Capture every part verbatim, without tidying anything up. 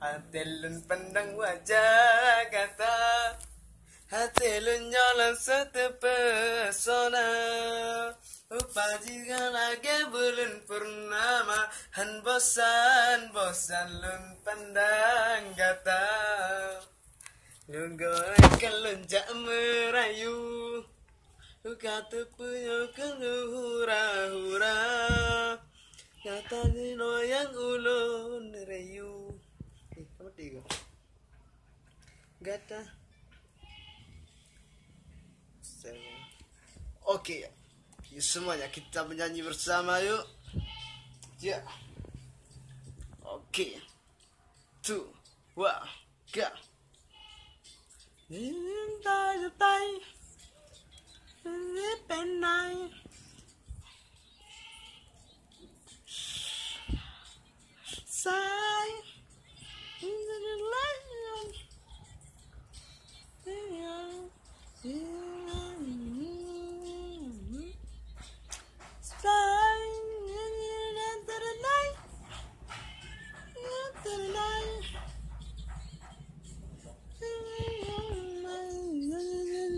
Até lôn pandang wajah gata, até lôn nyoe langsung teupesona. Rupa jih lagèe buleuen purnama, han bosan-bosan lôn pandang gata. Lôn goyang lôn jak meurayu, ka teupeu nyoe keu hura-hura. Gata jinoe nyang ulôn rayu. Eh, apa tiga? Gata. Oke. Yuk semuanya kita menyanyi bersama yuk. Ya. Oke. Two, one, go.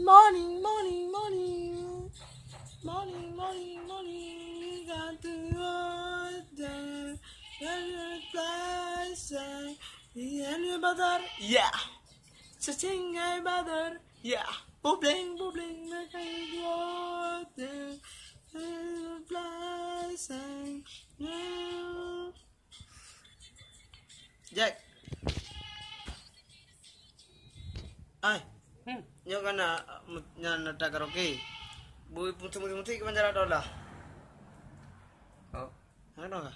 Morning, morning, morning. Morning, morning, morning. Got to order. Fly, say, and your brother. Yeah. Searching my brother. Yeah. Bubbling, bubbling, like I water. Fly, say, no. Jack. Ai. Hmm. Nyoe ka na, na, na, na karaoke. Bui mutik-mutik ke banjar dolah. Oh. Hana ka?